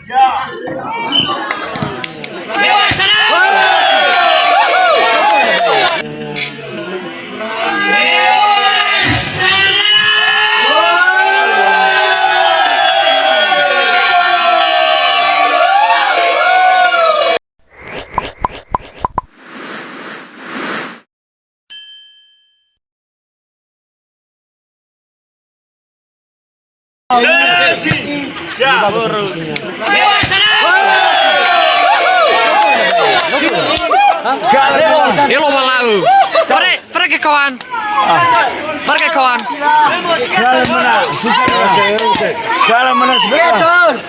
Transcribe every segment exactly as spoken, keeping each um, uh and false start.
Ya. Elo malau. Pare, pare ke kawan. Pare ke kawan. Salah menang. Salah menang.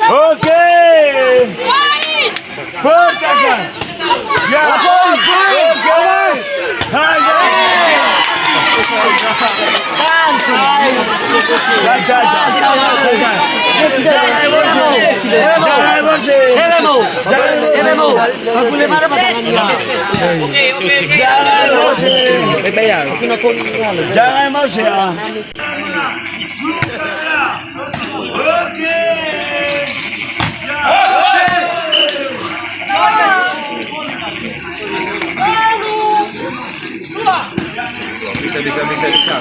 Oke. Bertahan. Ya. Oke. Hai, ya. Santai. Santai, santai, santai. Jangan emosi. Jangan emosi. Jangan emosi. Jangan emosi. Jangan emosi, ya. Bisa, bisa, bisa, bisa.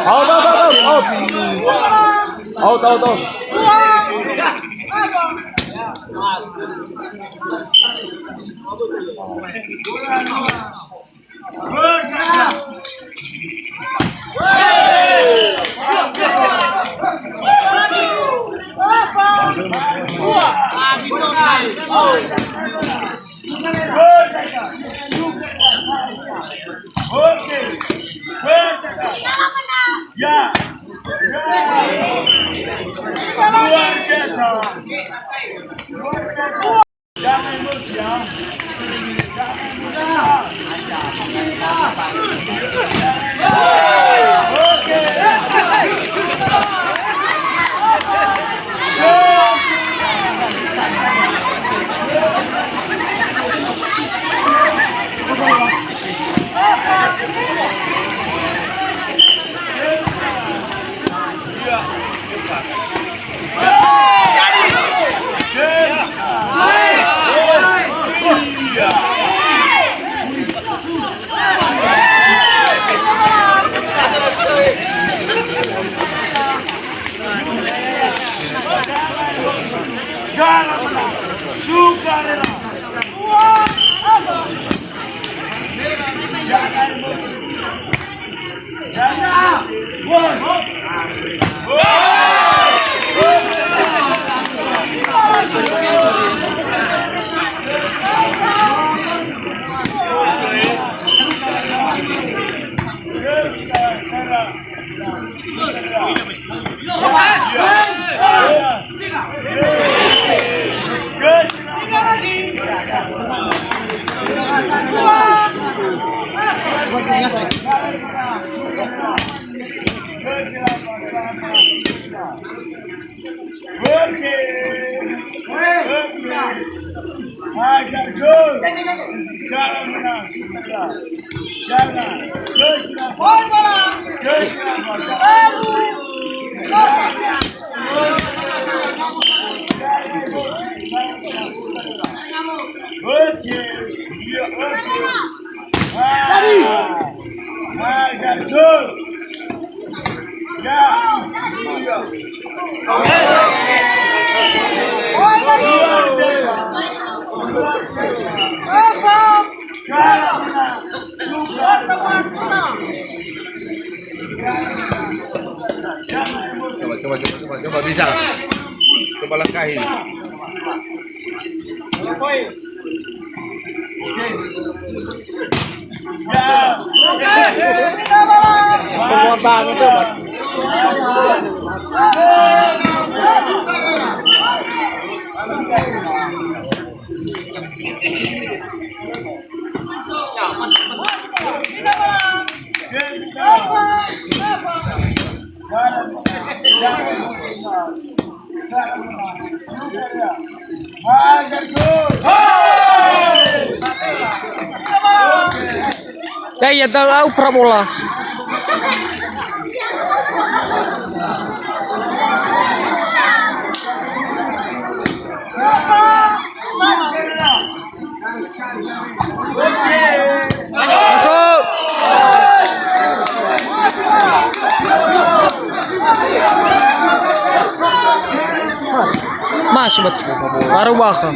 Out, out, out, out, out. Out, out, out. Coba, coba, coba, coba, coba bisa. Coba langkahi. Dai, ya, da, au pra bola. Masuk. Masuk, betul. Baru bakal.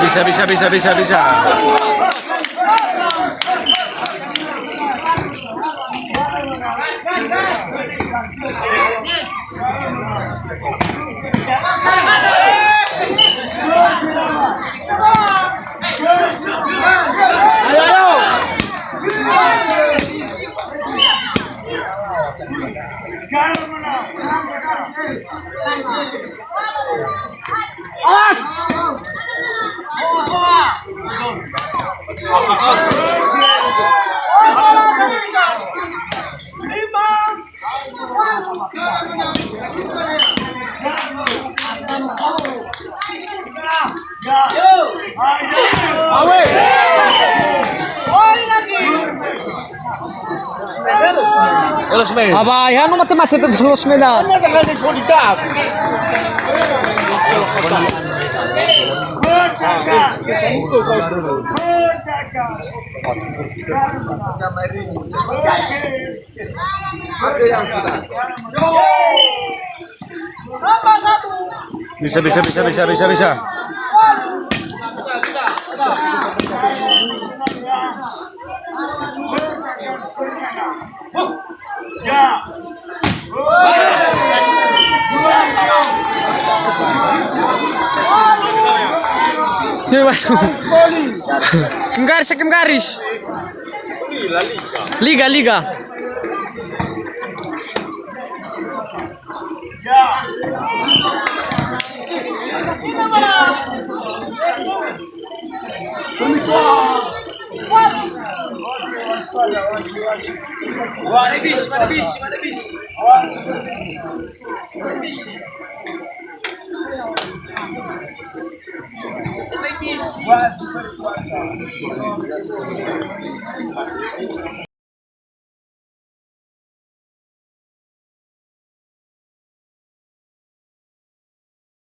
Bisa, bisa, bisa, bisa, bisa. Awas! Losmen. Aba, ya, no mate-mate tuh losmen dah. Bisa, bisa, bisa, bisa, bisa, bisa. Sini, Mas. Garis, hakim garis. Liga, liga.